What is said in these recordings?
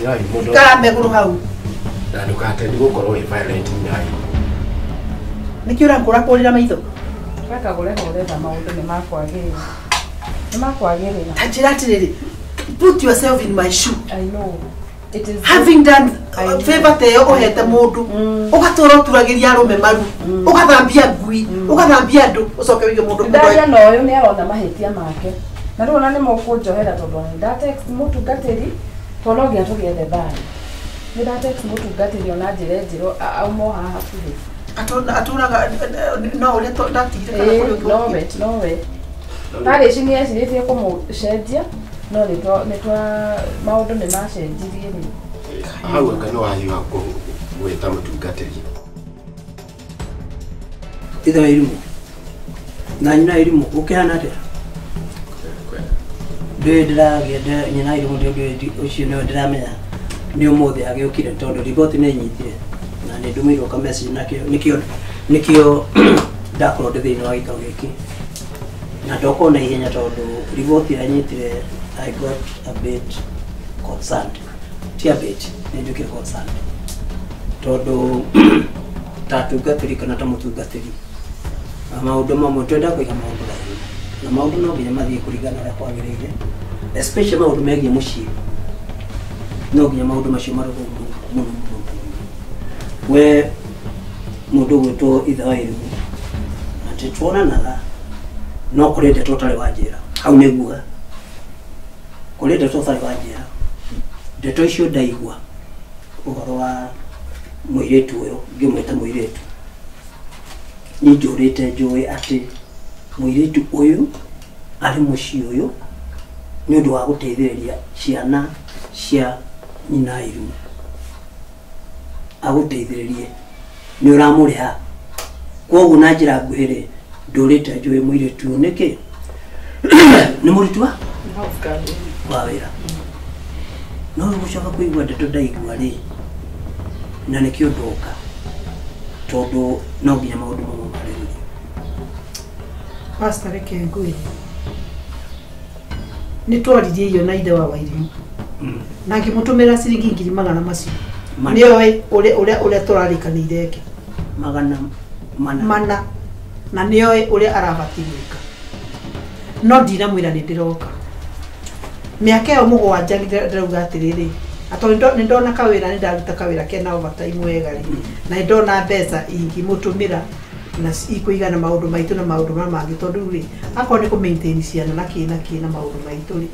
Ikara meguru hau. Na ndukate gukorwo wi violent nyai. Niki urakura kurira maitho? Reka gurehorera maundu ni makwagirira. Ni makwagirira. Ta njira atiriri. Put yourself in my shoe. I know. It is having done favor te yo uhete mundu ugatura uturagiria arume maru ugathambia ngui ugathambia andu ucoke wige mundu ndaria na uyu ni arona mahitia make na riu ona ni mukunjohera tondu ni nda text mutungatiri to no nginya tugethe thayũ ni nda text mutungatiri ona njire njiru aumo haha hakuhi aturaga no uria ndatigire kana kuri ũngĩ nowe nowe tarĩ ici ni ecirĩtie kũmũcenjia no nĩ twa maũndũ nĩ macenjirie rĩ hau anga nĩ wahiũha gwĩta mũtungatĩri ithe wa irimũ na nyina irimũ ũkĩhana atĩa ndĩ ndĩragĩa nyina irimũ ndĩ ũcio nĩwe ndĩramenya nĩ ũmũthĩ agĩũkire tondũ riboti nĩ nyitire na nĩ ndũmĩirwo ka message nakĩo nĩkĩo ndakorwo ndĩ thĩinĩ wa gĩikaro gĩkĩ na ndoka na ihenya tondũ riboti ĩrĩa nyitire I got a bit concerned. Ti a bit, nĩ njũkire concerned tondũ ta atungatĩri kana ta mũtungatĩri maũndũ mamwe twenda kũiga maũndũ raini na maũndũ no nginya mathiĩ kũringana ũrĩa kwagĩrĩire especially maũndũ megiĩ mũciĩ no nginya maũndũ macio marorwo mũno mũno mũno. We mũndũ ũgwĩtwo ithe wa irimũ atĩ tuonanaga no kũrĩ ndeto ũtarĩ wanjĩra hau nĩ nguga kũrĩ ndeto ũtarĩ wanjĩra ndeto icio ndaigua ũhoro wa mũirĩtu ũyũ ngĩmwĩta mũirĩtu niĩ njũrĩte njũĩ atĩ mũirĩtu ũyũ arĩ mũciĩ ũyũ nĩ ũndũ wa gũteithĩrĩria ciana cia nyina irimũ agũteithĩrĩrie nĩ ũramũrĩha kwoguo na njĩra nguhĩ rĩ ndũrĩte njũĩ mũirĩtu ũyũ nĩkĩ nĩ mũruti wa wĩra no rĩu gũcoka kũigua ndeto ndaigua rĩ na nĩkĩo ndoka tondũ no nginya maũndũ mamwe marĩrĩrio. Pastor reke ngwĩre nĩ twaririe irio na ithe wa Wairimu na ngĩmũtũmĩra ciringi ngiri magana macio nĩoĩ ũrĩa tũrarĩkanĩire eke magana mana na nĩoĩ ũrĩa arabatiĩ gwĩka no ndinamwĩra nĩ ndĩroka mĩaka ĩyo mũgwanja ndĩrauga atĩrĩrĩ atondũ nĩ ndona kawĩra nĩ ndaruta kawĩra kena overtime wega rĩ na nĩ ndona mbeca ingĩmũtũmĩra na ikũigana maũndũ maitũ na maũndũ marĩa mangĩ tondũ rĩ akorwo nĩ kũ maintain ciana na kĩ na kĩ na maũndũ maitũ rĩ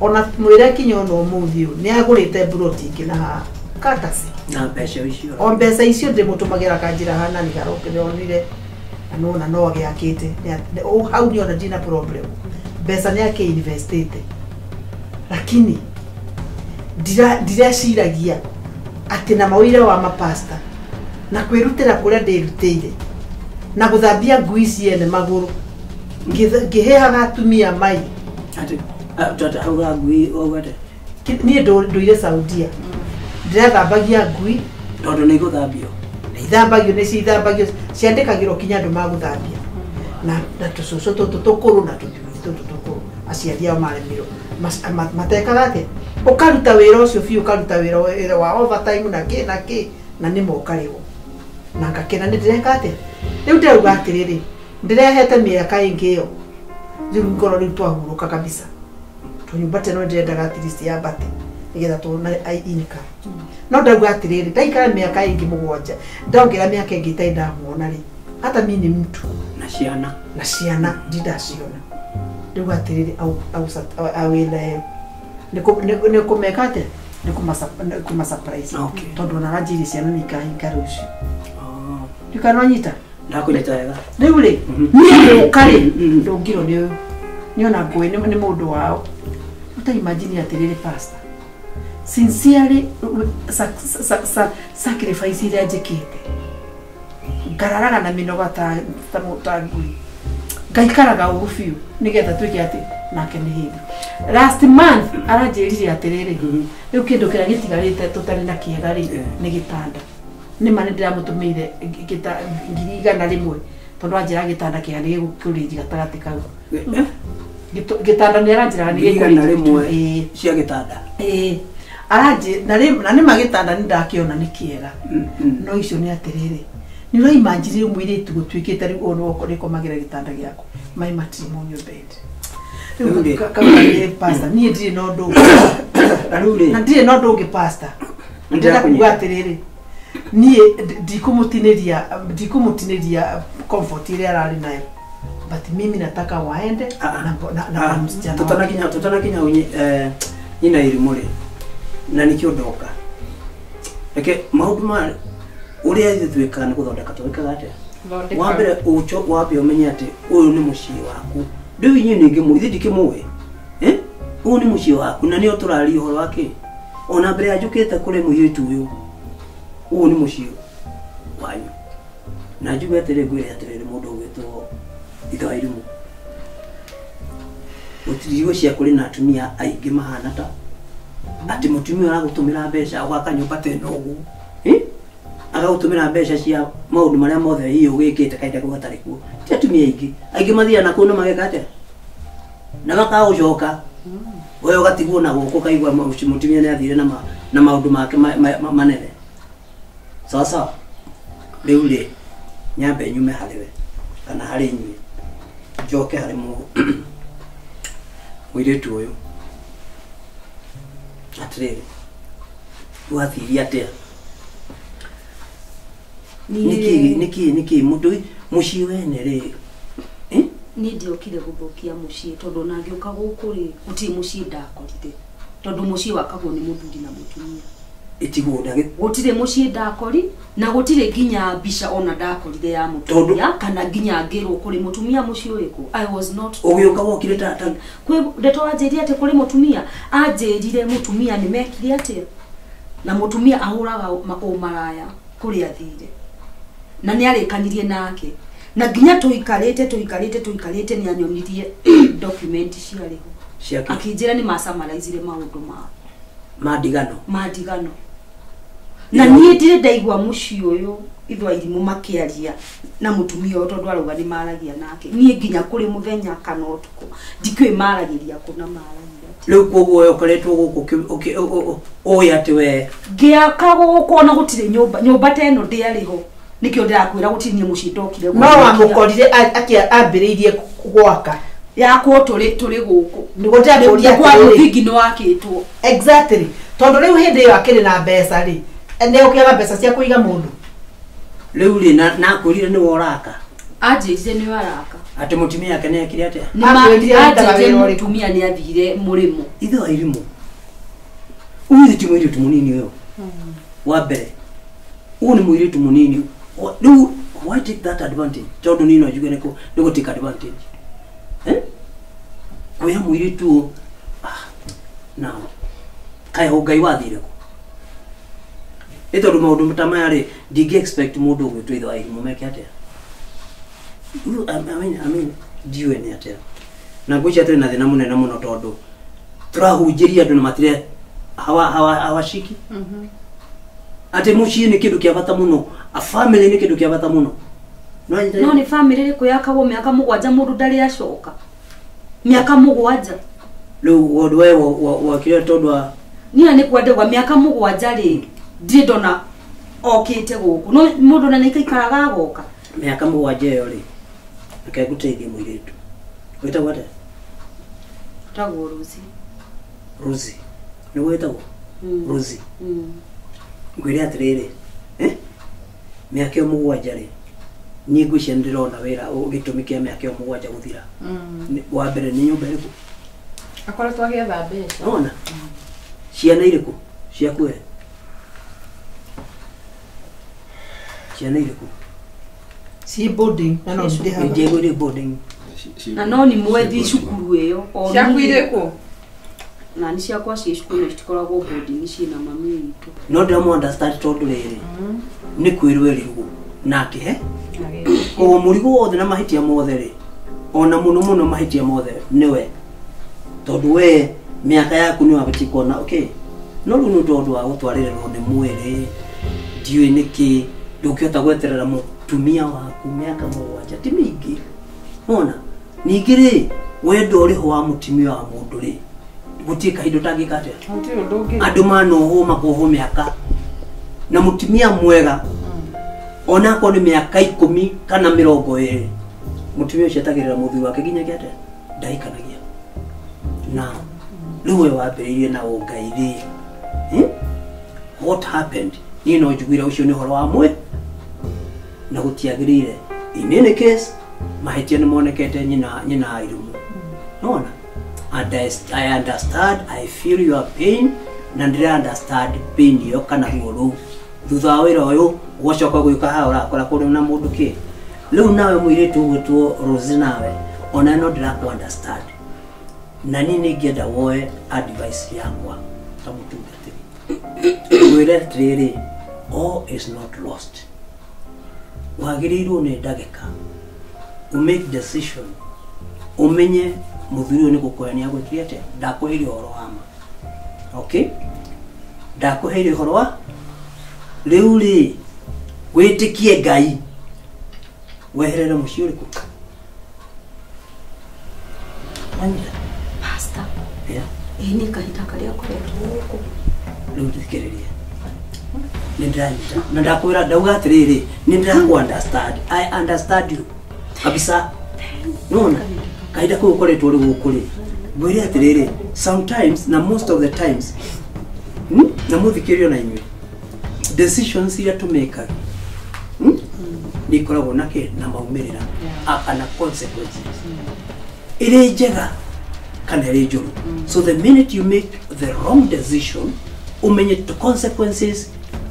ona mwĩre kinya ona ũmũthĩ ũyũ nĩ agũrĩte mburoti ĩngĩ na haha katasi na mbeca icio o mbeca icio ndĩmũtũmagĩra kanjĩra hana nĩ garonire na nona no agĩakĩte hau nĩ ona ndina problem mbeca nĩ akĩ investĩte lakini ndireciragia atĩ na mawĩra wa mapasta na kwĩrutĩra kũrĩa ndĩrutĩire na gũthambia ngui ciene magũrũ ngĩheaga atumia mai atĩ hauga ngui wauga atĩa niĩ ndũire Saudia ndĩrathambagia ngui tondũ nĩ igũthambio ithambagio nĩ cithambagio ciandĩkagĩrwo kinya andũ magũthambia na tũcũcũ tũtũ tũkũrũ na tũthuri tũtũ tũkũrũ aciari ao maremirwo matekaga atĩa ũkaruta wĩra ũcio biũ ũkaruta wĩra wa overtime na kĩ na kĩ na nĩ mokarĩhwo na ngakena nĩ ndĩreka atĩa rĩu ndĩrauga atĩrĩrĩ ndĩrehete mĩaka ĩngĩ ĩyo rĩu ngorwo rĩu twahurũka kabisa tũnyũmba teno ndĩrendaga at least yambate nĩgetha tuone income no ndauga atĩrĩrĩ ndaikara mĩaka ĩngĩ mũgwanja ndongerera mĩaka ĩngĩ itarĩ ndamuona rĩ hata mi ni mtu na ciana ndindaciona rĩu atĩrĩrĩ awĩra nĩ kũmeka atĩa nĩ kũma surprise tondũ ona aranjĩire ciana nĩ ikahinga rũciũ ndikanonyita ndakũnyita wega rĩu rĩ niĩ gũka rĩ ndũngirwo nĩ ũyũ nĩona ngũĩ nĩ mũndũ wao ũta imagine atĩrĩrĩ pastor sincerely sacrifice iria njĩkĩte ngararaga na mĩnoga ta ngui ngaikaraga ũru biũ nĩgetha tuĩke atĩ nake nĩ hĩndĩ last month aranjĩrire atĩrĩrĩ rĩu kĩndũ kĩrĩa gĩtigarĩte tũtarĩ na kĩega rĩ nĩ gĩtanda nĩ ma nĩ ndĩramũtũmĩire 100,000 tondũ anjĩra gĩtanda kĩega nĩ gĩgũkũrĩnji gatagatĩ kau gĩtanda nĩ aranjĩraga nĩ 100,000 cia gĩtanda. Ĩĩ Aranjĩ na nĩ magĩtanda nĩ ndakĩona nĩ kĩega. No icio nĩ atĩrĩrĩ. Nĩ ũraimagine mũirĩtu gũtuĩkĩte rĩu ũũ nĩwe ũkomagĩra gĩtanda gĩaku. My matrimonial bed. Rĩu kaũra pastor niĩ ndirĩ na ũndũ ũngĩ. Na ndirĩ na ũndũ ũngĩ pastor. Ndĩrenda kuuga atĩrĩrĩ. Niĩ ndikũmũtinĩria comfort ĩrĩa ararĩ nayo. But mimi nataka waende na msichana. Tutanakinya nyina irimũ rĩ. Na nikio ndoka. Reke maũndũ ma ũrĩa ithuĩ twĩkaga nĩ gũthondeka twĩkaga atĩa? Wa mbere ũcho wambe ũmenye atĩ ũyũ nĩ mũciĩ waku. Rĩu inyuĩ ningĩ ithuĩ ndikĩmũĩ. Ũyũ nĩ mũciĩ waku na nĩo tũraria ũhoro wa kĩ? Ona mbere ya njũkĩte kũrĩ mũirĩtu ũyũ. Ũyũ nĩ mũciĩ wanyu. Na njuge atĩrĩ ngwĩre atĩrĩrĩ mũndũ ũgwĩtwo ithe wa irimũ. Gũtirĩ cia kũrĩ na atumia aingĩ mahana ta atĩ mũtumia aragũtũmĩra mbeca ũgaka nyũmba ta ĩno ũguo. Agagũtũmĩra mbeca cia maũndũ marĩa mothe hihi ũgĩkĩte kahinda kau gatarĩ kuo. Ti atumia aingĩ. Aingĩ mathiaga na kũu na mageka atĩa? Na makaga gũcoka. We ũgatigwo na gũkũ ũkaigua mũtumia nĩ athire na maũndũ make manene. Sawa sawa. Rĩu rĩ nyambe nyume harĩ we kana harĩ inyuĩ njoke harĩ mũirĩtu ũyũ. Atĩrĩrĩ, wathirie atĩa? Nĩkĩ mũndũ mũciĩ wene rĩ? Niĩ ndiokire gũthũkia mũciĩ tondũ ona ngĩũka gũkũ rĩ gũtirĩ mũciĩ ndakorire. Tondũ mũciĩ wakagwo nĩ mũthuri na mũtumia. Ĩtigwo ndagĩ gũtirĩ mũciĩ ndakori na gũtirĩ nginya mbica ona ndakorire ya mũtumia kana nginya ngĩrwo kũrĩ mũtumia mũciĩ ũrĩkũ. I was not ũgĩũka wokire ta kwĩ ndeto anjĩrire atĩ kũrĩ mũtumia anjĩrire mũtumia nĩ mekire atĩa na mũtumia ahũraga ũmaraya kũrĩa athire na nĩ arĩkanirie nake na nginya tũikarĩte nĩ anyonirie document ciarĩ ho akĩnjĩra nĩ masamaraizire maũndũ ma ndigano na niĩ ndirĩ ndaigua mũciĩ ũyũ ithu airimũ makĩaria na mũtumia ũyũ tondũ arauga nĩ maragia nake niĩ nginya kũrĩ mũthenya kana ũtukũ ndikĩũĩ maragĩria kũ na maragia rĩu koguo we ũkoretwo gũkũ ũĩ atĩ we ngĩaka gũkũ ona gũtirĩ nyũmba ta ĩno ndĩarĩ ho nĩkĩo ndĩrakwĩra gũtirĩ niĩ mũciĩ ndokire no wamũkorire ambĩrĩirie gwaka yakwo tũrĩ gũkũ nĩguo ndĩrakũria kwa mũthingi nĩ wakĩtwo exactly tondũ rĩu hĩndĩ ĩyo akĩrĩ na mbeca rĩ nĩ ũkĩaga mbeca cia kũiga mũndũ rĩu rĩ na akwĩrire nĩwe ũraka anjĩrire nĩwe araka atĩ mũtumia yake nĩ ekire atĩa anjĩrire mũtumia nĩ athire mũrĩmo ithe wa irimũ ũyũ ti mũirĩtu mũnini ũyũ wa mbere ũyũ nĩ mũirĩtu mũnini rĩu why take that advantage tondũ niĩ no njuge nĩ gũ take advantage kuoya mũirĩtu now kaĩ Ngai wathire kũ nĩ tondũ maũndũ ta maya rĩ ndingĩ expect mũndũ ũgwĩtwo ithe wa irimũ meke atĩa I mean ndiũĩ nĩ atĩa na ngwĩciria tũrĩ na thĩna mũnene mũno tondũ tũrahunjĩria andũ na matirĩ hawashiki atĩ mũciĩ nĩ kĩndũ kĩa bata mũno a family nĩ kĩndũ kĩa bata mũno no nĩ family ĩrĩkũ yakagwo mĩaka mũgwanja mũndũ ndarĩ acoka mĩaka mũgwanja rĩu ũndũ we wakire tondũ wa niĩ nĩ kwendegwa mĩaka mũgwanja rĩ ndirĩ ndona okĩte gũkũ no mũndũ na nĩikaikaraga agoka mĩaka mũgwanja ĩyo rĩ reke ngũteithie mũirĩtu wĩtagwo atĩa wĩtagwo Rosie Rosie nĩguo wĩtagwo Rosie ngwĩre atĩrĩrĩ mĩaka ĩyo mũgwanja rĩ niĩ ngwĩciria nĩndĩrona wĩra gĩtũmi kĩa mĩaka ĩyo mũgwanja gũthira wa mbere nĩ nyũmba ĩrĩkũ akoretwo agĩetha mbeca nona ciana irĩkũ ciaku we ciana irĩkũ ci boarding na no ndĩhaga ndĩgwĩrĩ boarding na no nĩ mwethi cukuru ĩyo ciaku irĩkũ na nĩ ciakwa ciĩ cukuru citikoragwo boarding ciĩna mami witũ no ndĩramũ understand tondũ rĩrĩ nĩ kwĩrwo erirwo na akĩhe koguo mũrigo wothe na mahĩtia mothe rĩ ona mũno mũno mahĩtia mothe nĩwe tondũ we mĩaka yaku nĩ wabatiĩ kuona okay no rĩu nĩ tondũ wa gũtwarĩrĩrwo nĩ mwĩrĩ ndiũĩ nĩkĩ ndũngĩhota gweterera mũtumia waku mĩaka mũgwanja ti mĩingĩ ona ningĩ rĩ wendo ũrĩho wa mũtumia wa mũndũ rĩ Gũtirĩ kahinda ũtangĩka atĩa. Gũtirĩ ũndũ ũngĩ. Andũ manohwo makohwo mĩaka. Na mũtumia mwega onakorwo nĩ mĩaka 10 kana 20 mũtumia ũcio etagĩrĩra mũthuri wake nginya atĩa ndahikanagia. Na rĩu we wambĩrĩirie na ũngai rĩ, what happened? Niĩ no njiguire ũcio nĩ ũhoro wa mwe na gũtiagĩrĩire. In any case mahĩtia nĩ monekete nyina Irumu. Nona and I understand, I feel your pain na ndĩra understand pain ĩyo kana ruo rũu. Thutha wa wĩra ũyũ ũgacoka gwĩka haha ũrakora kũrĩ na mũndũ kĩ. Rĩu nawe mũirĩtu ũgwĩtwo Rose nawe ona no ndĩrakũ understand. Na niĩ nĩngĩenda woe advice yakwa ta mũtungatĩri. Ngwĩre atĩrĩrĩ, all is not lost. Wagĩrĩirwo nĩ ndagĩka make decision umenye mũthuri ũyũ nĩ gũkũhe nĩ agwĩkire atĩa. Ndakũheire ũhoro wa ma. Okay? Ndakũheire ũhoro wa rĩu rĩ wĩtĩkie Ngai weherere mũciĩ ũrĩkũ? Wanyita? Pastor. Yeah. Ĩĩ nĩ kahinda karĩa ngoretwo gũkũ. Rĩu thikĩrĩria. Nĩ ndĩranyita. Na ndakwĩra ndauga atĩrĩrĩ, nĩ ndĩrakũ understand. I understand you. Kabisa. Nona kahinda kau ũkoretwo ũrĩ gũkũ rĩ, ngwĩre atĩrĩrĩ, sometimes na most of the times na mũthikĩrĩrio na inyuĩ decisions iria tũmĩkaga nĩ ikoragwo na kĩ na maumĩrĩra kana consequences ĩrĩ njega kana ĩrĩ njũru. So the minute you make the wrong decision umenye the consequences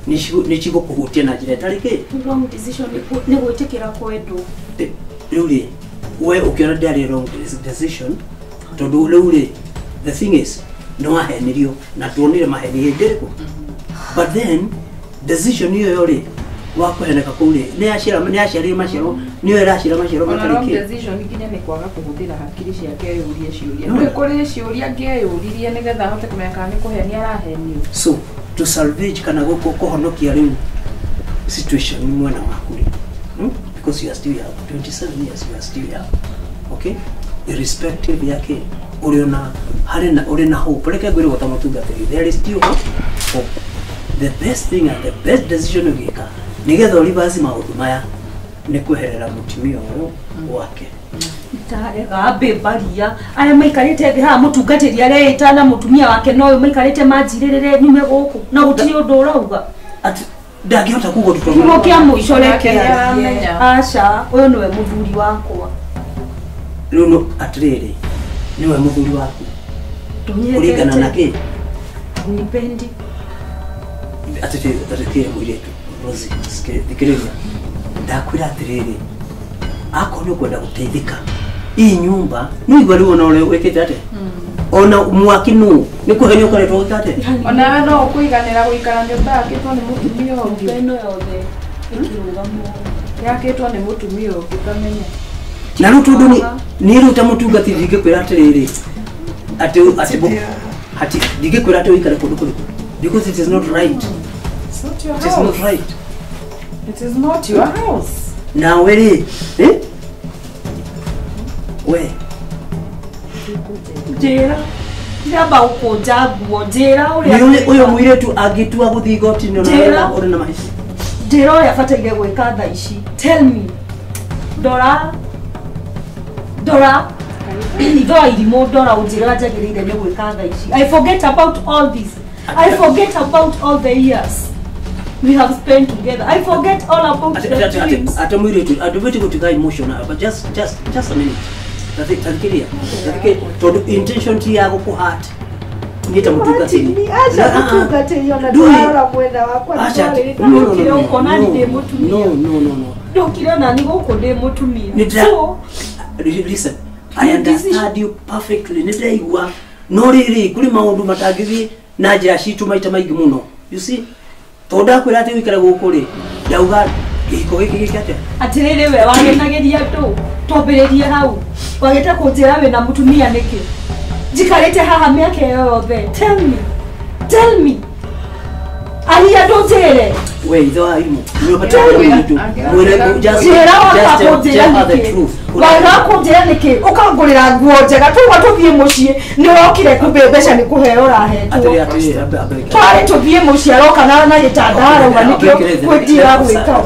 nĩ cigũkũhutia na njĩra ĩtarĩ kĩ. Wrong decision nĩ gwĩtĩkĩra kwendwo. Rĩu rĩ we ũkĩona ndĩarĩ wrong decision tondũ rĩu rĩ the thing is no wahenirio na tuonire maheni hĩndĩ ĩrĩkũ. But then decision ĩyo rĩ wakũheneka kũu rĩ nĩ yaciarire maciaro nĩyo ĩraciara maciaro Ona matarĩ wrong kĩ. decision nginya nĩ kwaga kũhũthĩra hakiri ciake eyũrie ciũria. No. Nĩ kũrĩ ciũria angĩeyũririe nĩgetha ahote kũmenya kana nĩ kũhenia arahenio. So to salvage kana kũhonokia rĩu situation mwena waku rĩ, because you are still young, 27 years you are still young, okay, irrespective yake ũrĩ ona harĩ na ũrĩ na hope. Reke ngwĩre gwata mũtungatĩri, there is still hope. The best thing and the best decision ũngĩka nĩgetha ũrivaci maũndũ maya nĩ kweherera mũtumia ũyũ wake. Ndarega mbĩmbaria arĩa maikarĩte thĩ haha mũtungatĩri areĩta na mũtumia wake no ũyũ maikarĩte manjirĩrĩre nyume gũkũ na gũtirĩ ũndũ ũrauga. Atĩ ndangĩhota kuga ũndũ tondũ Kiugo kĩa mũico reke Nake nĩaramenya. aca ũyũ nĩwe mũthuri wakwa. Rĩu no atĩrĩrĩ nĩwe mũthuri waku kũringana na kĩ? Nipendi. Atĩrĩrĩ mũirĩtu Rosie, thikĩrĩria ndakwĩra atĩrĩrĩ akorwo nĩ ũkwenda gũteithĩka ii nyumba nĩ igua rĩu ona ũrĩa wĩkĩte atĩa ona mwaki nũ nĩ kũhenio ũkoretwo ũgĩka atĩa. Onawe no ũkũiganĩra gũikara nyũmba yakĩtwo nĩ mũtumia ũngĩ. Nyũmba ĩno yothe ĩkĩrũgamwo. Yakĩtwo nĩ mũtumia ũngĩ ũtamenya. Na rĩu tondũ niĩ rĩu ta mũtungatĩri ndingĩkwĩra atĩrĩrĩ atĩ atĩ ndingĩkwĩra atĩ ũikare kũndũ kũrĩkũ because it is not right. It's not your It is not house. right. It is not your house. Nawe rĩ we Njĩra ndĩramba gũkũnja nguo njĩra ũrĩa nĩ ũyũ mũirĩtu angĩtua gũthiĩ igoti-inĩ ona Njĩra. ũrĩ na mahĩtia. Njĩra ũrĩa bataire gwĩka thaa ici. Tell me. Ndora ndora ithoa irimũ ndora ũnjĩre ũrĩa njagĩrĩire nĩ gwĩka thaa ici. I forget about all this. I forget about all the years we have spent together. I forget all about the dreams. Ate mũirĩtu andũ gũtuĩka emotional but just a minute. Tathikĩrĩria tondũ intention ti ya gũkũ-hurt niĩ ta mũtungatĩri. Aca mũtungatĩri ona ndĩrarora mwena wakwa Aca ndĩrarĩ- no no no Ũkona no ndĩ mũtumia. no no no no Ndũkire ona nĩ gũkũ ndĩ mũtumia. Nĩ ndĩra- So, Listen, I understand you perfectly. Nĩ ndĩraigua no rĩrĩ kũrĩ maũndũ matangĩthiĩ na njĩra citũ maita maingĩ mũno. You see, tondũ ndakwĩra atĩ ũikare gũkũ rĩ ndauga kĩhiko gĩkĩ gĩke atĩa. Atĩrĩrĩ we wagenagĩria andũ twambĩrĩrie hau wagĩte kũnjĩra wĩna mũtumia nĩkĩ njikarĩte haha mĩaka ĩyo yothe. Tell me, tell me. Aria ndũnjĩre. We ithe wa irimũ nĩ ũbataire mũndũ mwĩre just tell her the truth. Waga kũnjĩra nĩkĩ ũkangũrĩra nguo njega tũgwa tũthiĩ mũciĩ nĩ wokire kũmbe mbeca nĩ kũheo ũrahetwo. Twarĩ tũthiĩ mũciĩ aroka na gĩtanda arauga nĩkĩo gwĩtira gwĩkaga.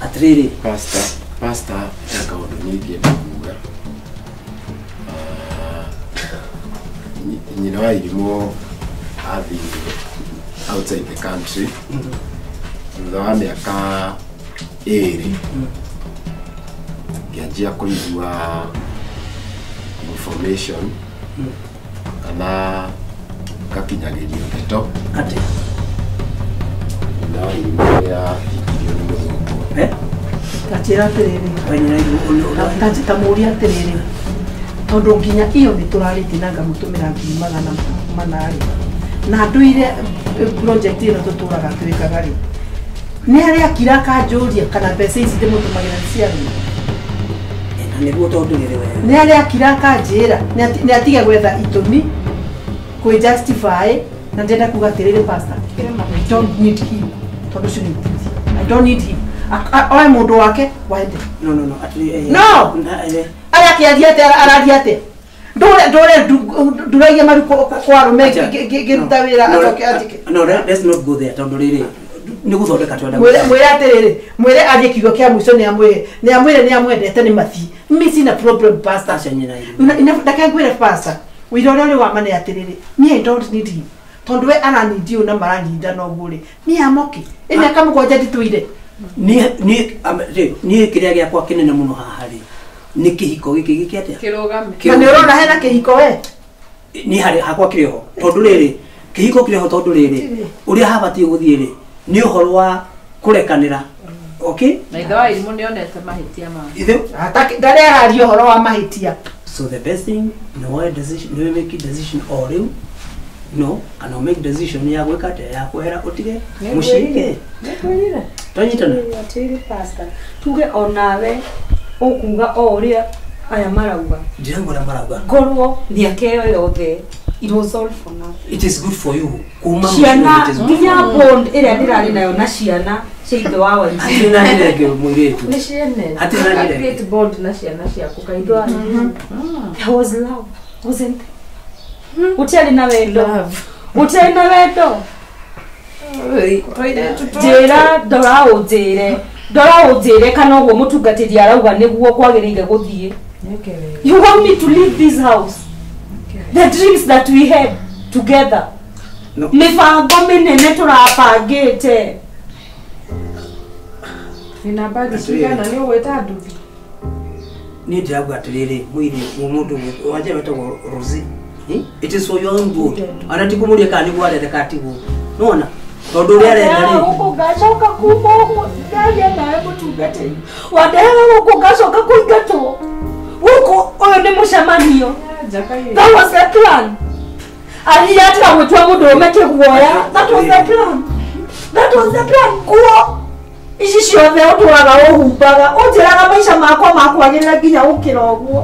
Atĩrĩrĩ pastor he kaũndũ niĩ ingĩenda kuga. Nyina wa irimũ athire outside the country thutha wa mĩaka 2 ngĩanjia kũigua information kana ngakinyagĩrio ndeto atĩ nyina wa irimũ nĩahikirio nĩ mũthũngũ. Ta njĩra atĩrĩrĩ, ta mũũria atĩrĩrĩ, tondũ nginya iyo nĩ tũrarĩtie na ngamũtũmĩra 400,000 rĩ, na ndũire project ĩno tũtũraga twĩkaga rĩ, nĩ harĩa akira akanjũria kana mbeca ici ndĩmũtũmagĩra nĩ cia rĩ? Na nĩguo tondũ rĩrĩ we nĩ harĩa akira akanjĩra nĩ atige gwetha itũmi kwĩ justify, na ndĩrenda kuga atĩrĩrĩ pastor, I don't need him, tondũ ũcio nĩ ũtuthi. I don't need him. Oe mũndũ wake waende. No atĩrĩ no arĩa akĩaria atĩa araria atĩa ndũre nduragia maru kwa arũme ngĩruta wĩra acoke anjĩke. No, let's not go there tondũ rĩrĩ nĩ gũthondeka twenda. Mwĩre atĩrĩrĩ, mwĩre arie kiugo kĩa mũico nĩ amwĩre nĩ amwendete nĩ mathiĩ. Mimi sina problem pastor. Ndake ngwĩre pastor, ũira ũrĩa ũrĩ wa ma nĩ atĩrĩrĩ, me I don't need him. Tondũ we aranindia ũũ na maraninda na ũguo rĩ, me I'm okay. Ĩ mĩaka 7 nditũire. Niĩ kĩrĩa gĩakwa kĩnene mũno haha rĩ nĩ kĩhiko gĩkĩ gĩkĩ atĩa kĩrũgame. Na nĩ ũrona hena kĩhiko we? Niĩ harĩ hakwa kĩrĩ ho tondũ rĩrĩ kĩhiko kĩrĩ ho tondũ rĩrĩ ũrĩa habatiĩ gũthiĩ rĩ nĩ ũhoro wa kũrekanĩra. Okay? Na ithe wa irimũ nĩonete mahĩtia make. Ithe ndarĩ araria ũhoro wa mahĩtia. So the best thing no decision no make decision o rĩu no kana make decision ya gwĩka atĩa ya kwehera ũtige mũciĩ. Nĩngwĩrire. Twanyitana. Atĩrĩrĩ pastor, tuge onawe ũkuga o ũrĩa aya marauga. Ndĩrauga ũrĩa marauga. Ngorwo mĩaka ĩyo yothe it was all for nothing. It is good for you. Kuma ciana nginya bond ĩrĩa ndĩrarĩ nayo na ciana cia ithe wa Wairimu. Hatirĩ na njĩra ĩngĩ mũirĩtu. Nĩ ciene. Hatirĩ na njĩra ĩngĩ. Create bond na ciana ciaku kaitho. There was love, wasn't there? Gũtiarĩ na wendo. Gũtiarĩ na wendo. Njĩra ndora ũnjĩre. Ndora ũnjĩre kana ũguo mũtungatĩri arauga nĩguo kwagĩrĩire gũthiĩ. You want me to leave this house? The dreams that we had together. No. Mĩbango mĩnene tũrabangĩte. Nina bagi cigana nĩ ũgwĩta nduthi? Niĩ ndĩrauga atĩrĩrĩ mũirĩtu mũndũ wanja wetagwo Rosie. It is for your own good. Ana ti kũmũria kana nĩguo arenda kana tiguo. Nĩwona? Tondũ ũrĩa arenda rĩ. Gũkũ ngacoka kuma ũguo ndaria nawe mũtungatĩri. Wandehaga gũkũ ngacoka kũingatwo. Gũkũ ũyũ nĩ mũcemanio. That was the plan. Aria atiga gwĩtua mũndũrũme kĩguoya. That was the plan. That was the plan. Nguo ici ciothe ũtũraga ũhumbaga. Ũnjĩraga maica makwa makwagĩrĩra nginya gũkĩra ũguo.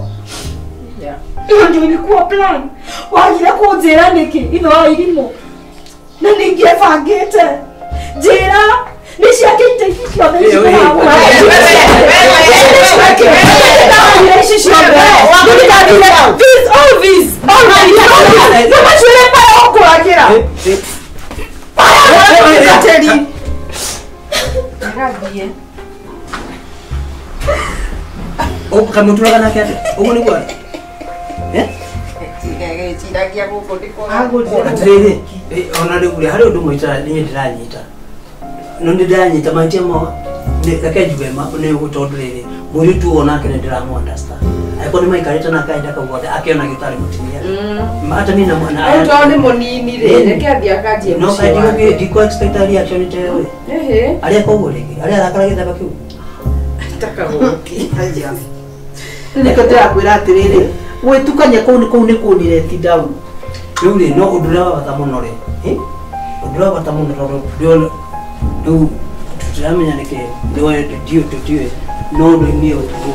Iyo ndio ilikuwa plan. Wagire kũnjĩra nĩkĩ ithe wa irimũ. Na ningĩebangĩte. Njĩra nĩ ciake ite ici ciothe ici tũragũra. Ici ciothe. This, all this, all this. Nĩ macuĩre maya ũngũragĩra. Maya ũngũragĩra. Ngathiĩ. Kamũtũraga nake atĩa? Ũguo nĩguo arĩ? Atĩrĩrĩ, ona rĩu rĩ harĩ ũndũ ũmwe niĩ ndĩranyita. No nĩ ndĩranyita mahĩtia ma reke njuge nĩ tondũ rĩrĩ mũirĩtu ũyũ onake nĩ ndĩramũ understand. Angĩkorwo nĩ maikarĩte nake kahinda kau gothe akĩona gĩtarĩ mũtumia. Hata mimi na mwana. Rĩu tondũ nĩ mũnini rĩ, reke athiĩ akanjie mũciĩ wake. No ndikũ expect a reaction ta ĩyo. Arĩa koguo rĩngĩ, arĩa arakara gĩthemba kĩu. Takagũki. Nĩkĩo ndĩrakwĩra atĩrĩrĩ, gwĩtukania kũu kũu nĩ kũnire down. Rĩu rĩ no ũndũ ũrĩa wa bata mũno rĩ, ũndũ ũrĩa wa bata mũno tondũ rĩu tũtiramenya nĩkĩ ndiũĩ tũtiũĩ no niĩ ũtukũ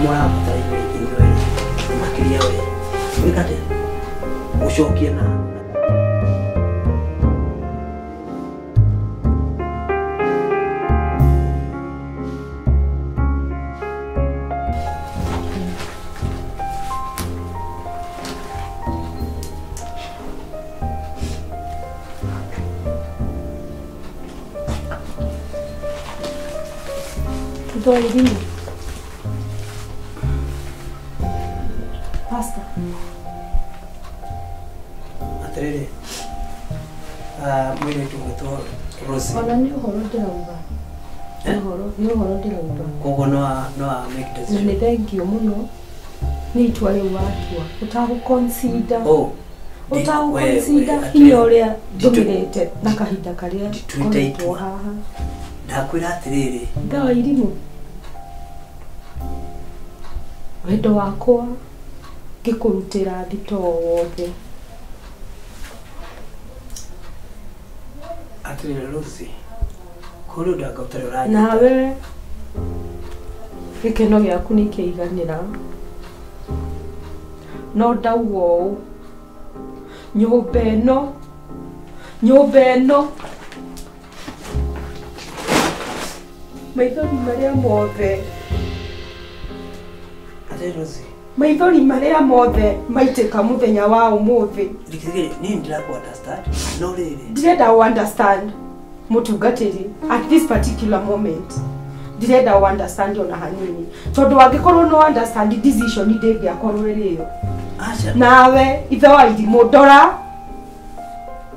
mũrabatara inyuĩ makĩria we Gwĩka atĩa? Gũcokia na Irimũ. Pastor. Atĩrĩrĩ, mũirĩtu ũgwĩtwo Rosie. Ona nĩ ũhoro ndĩrauga. Nĩ ũhoro ndĩrauga. Koguo no make decision. Na nĩ thengio mũno nĩ itua rĩu watua. Ũtagũ-consider. Ũtagũ-consider hinya ũrĩa ndũmĩrĩte na kahinda karĩa ngoretwo haha. Ndakwĩra atĩrĩrĩ. Ndawa irimũ. Wendo wakwa ngĩkũrutĩra thitoo wothe. Atĩrĩrĩ Rosie, kũrĩ ũndũ anga ũtarĩ ũranyita. Nawe gĩkeno gĩaku nĩ kĩaiganĩra. No ndauga ũũ, nyũmba ĩno maithori marĩa mothe. Rosie. Maithori marĩa mothe maitĩka mũthenya wa ũmũthĩ. Niĩ ndĩrakũ understand, no rĩrĩ. Ndirenda ũ understand mũtungatĩri at this particular moment. Ndirenda ũ understand ona hanini. Tondũ angĩkorwo no understand decision ndĩngĩakorwo ĩrĩ ĩyo. Aca. Nawe ithe wa irimũ ndora.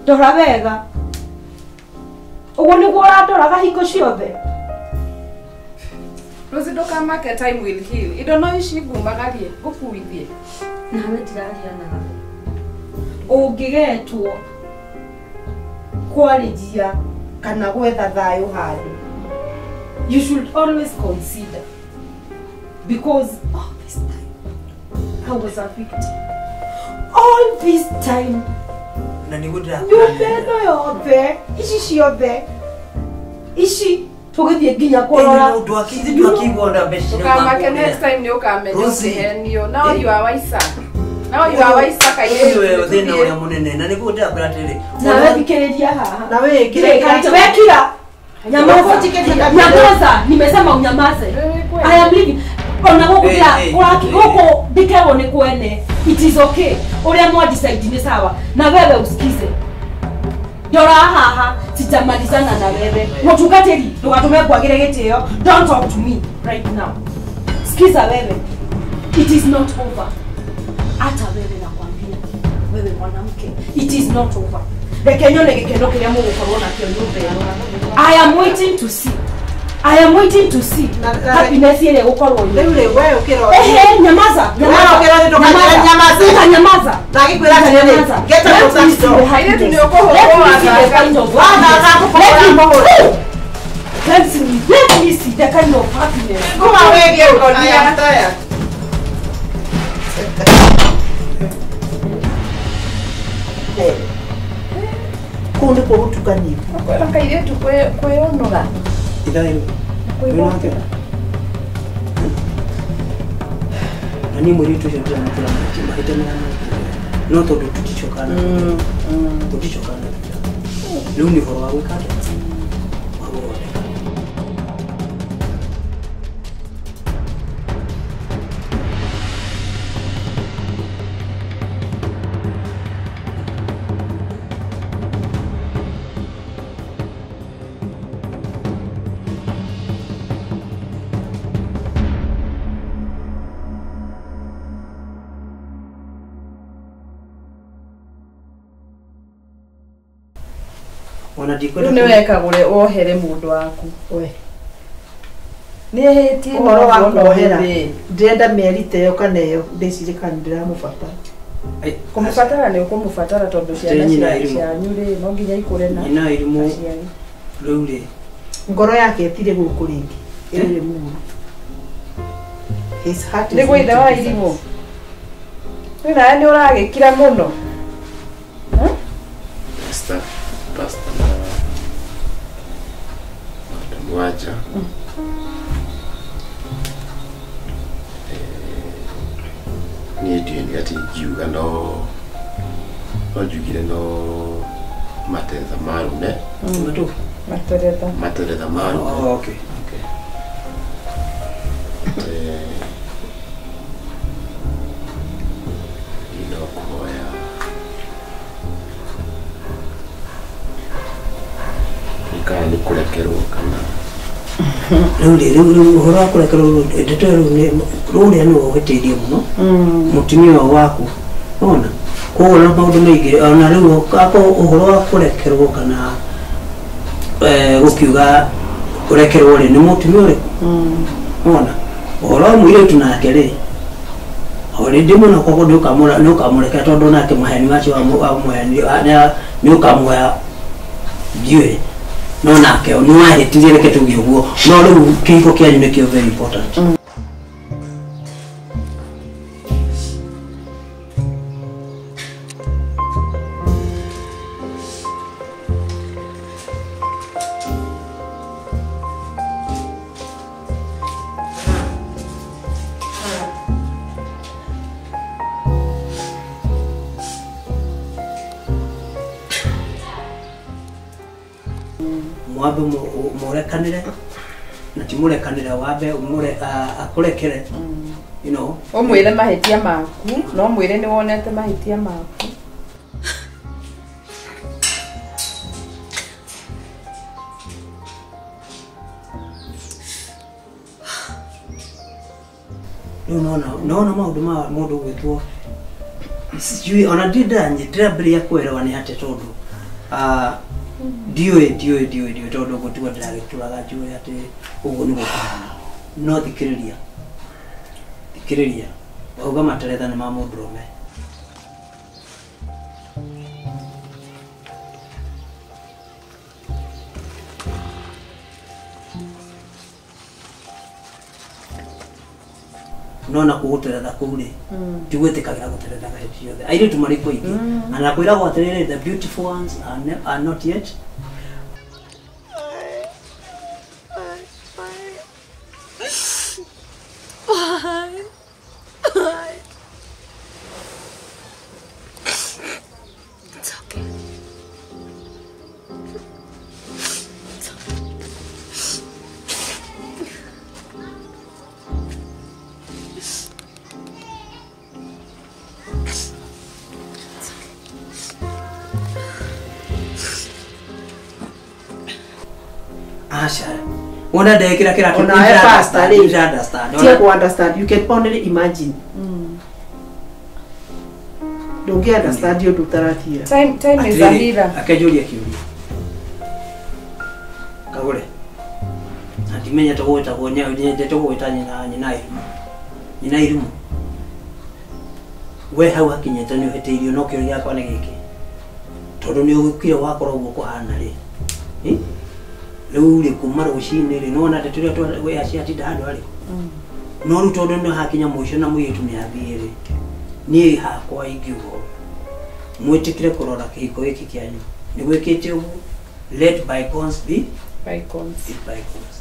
Ndora wega. Ũguo nĩguo ũrandoraga hingo ciothe. Rosie ndũkamake, time will heal. Indo no ici ngumagarie, ngũkuithie. Nawe ndiraria nawe. Ũngĩgetwo kwarĩria kana gwetha thayũ handũ, you should always consider, because all this time I was a victim. All this time na nĩguo ndĩrakwĩra. Nyũmba ĩno yothe, ici ciothe, ici tũgĩthiĩ nginya kũrora. Ndũkamake, next time nĩ ũkamenya ũkĩhenio. Now you are wiser. Now you are wiser kairĩtu. Ũyũ thĩna ũrĩa mũnene na nĩguo ndĩrakwĩra atĩrĩrĩ. Nawe thikĩrĩria haha. Na wewe kĩrĩa wekira. Nyamaza. Nyamaza, nimesema unyamaze. I am leaving. Ona gũkũ gũkũ ndĩkerwo nĩ kwene. It is okay. Ũrĩa mwa decide nĩ sawa. Na wewe usikize. Ndora haha, sijamalizana na wewe. Mũtungatĩri, ndũgatũme ngwagĩre gĩtĩo. Don't talk to me right now. Sikiza wewe. It is not over. Hata wewe nakwambia, wewe mwanamke, it is not over. Reke nyone gĩkeno kĩrĩa mũgũkorwo nakĩo nyũmba ĩno. I am waiting to see. I am waiting to see happiness ĩrĩa ĩgũkorwo. Rĩu rĩ, we ũkĩrora. Ehe, nyamaza. Nyamaza. Nyamaza. Ndagĩkwĩra atĩrĩrĩ, get out of that door. Airĩtu nĩ ũkũhũrwo wathaka. Let me see the kind of happiness. Kuma wĩgie I am tired. Kũu nĩkuo gũtukanio. Ũkwĩra kairĩtu kwĩyũnũra. Ithayo. Na niĩ mũirĩtu ũcio ndĩramũkĩra mahĩtia marĩa no tondũ tũticokana. Tũticokana. Rĩu nĩ ũhoro wa gwĩka atĩa? Wa gũthondeka. Rĩu nĩ wekagũre wohere mũndũ waku. We. Nĩ ehĩtie ũhoro wa kuohera. Ndĩrenda mĩeri ta ĩyo kana ĩyo ndĩcirie kana ndĩramũbatara. Kũmũbatara nĩ ũkũmũbatara tondũ ciana cianyu rĩ no nginya ikũre na nyina irimũ rĩu rĩ ngoro yake ĩtirĩ gũkũ rĩngĩ ĩrĩ mũno. His heart is nĩguo ithe wa irimũ. Rĩu nawe nĩ ũragĩkira mũno. Pastor na Mwaja. Niĩ ndiũĩ Gatingiuga no njugire no materetha marume. Materetha. Materetha marume. Oh, okay. Okay. No kuhoya. Kana nĩ kũrekerwo kana rĩu ũhoro wa kũrekerwo ndeto ĩyo rũrĩa nĩwe ũhĩtĩirie mũno mũtumia ũyũ waku ona koguo na maũndũ maingĩ ona rĩu akorwo ũhoro wa kũrekerwo kana gũkiuga kũrekerwo rĩ nĩ mũtumia ũrĩkũ ona ũhoro wa mũirĩtu nake rĩ already mũno koguo nĩũkamũrekera tondũ nake maheni macio wamũheanire nĩũkamũoya ndiũĩ no nake nĩ wahĩtirie reke tuge ũguo no rĩu kĩhiko kĩanyu nĩkĩo very important. Mwambe mũrekanĩre na ti mũrekanĩre wambe akũrekere you know ũmwĩre mahĩtia maku no mwĩre nĩ wonete mahĩtia maku. Rĩu nona maũndũ ma mũndũ gwĩtwo sijui ona ndĩrambĩrĩria kũerewa nĩ atĩa tondũ ndiũĩ tondũ gũtigwo ndĩragĩtũraga njũĩ atĩ ũguo nĩguo kũhana no thikĩrĩria wauga materetha nĩ ma mũndũrũme. Nona kũgũteretha kũu rĩ ndigwĩtĩkagĩra gũterethaga hĩndĩ ciothe airĩtu marĩ kuo aingĩ na kwĩragwo atĩrĩrĩ the beautiful ones are not yet. Why? It's okay. It's okay. It's okay. Asha. Wona ndekira kira ona pastor rĩ understand. Tia ku understand you can only imagine. Ndũngĩ understand ũndũ ũtarathira. Time is a healer. Akenjũria kĩũria. Kagũre. Na ndimenya tũgwĩtagwo nyendete gũgwĩta nyina Irimũ. Nyina Irimũ. We hau hakinyĩte nĩ ũhĩtĩirio no kĩũria gĩakwa nĩ gĩkĩ. Tondũ nĩ ũgĩkire wakorwo ũguo kũhana rĩ. Rĩu rĩ kuma rũcinĩ rĩ nĩwona ndeto ĩrĩa we aciatinda handũ harĩkũ. No rĩu tondũ nĩ hakinya mũico na mũirĩtu nĩ athiĩ rĩ niĩ hakwa ingiuga mwĩtĩkĩre kũrora kĩhiko gĩkĩ kĩanyu nĩ gwĩkĩte ũguo let bygones be bygones.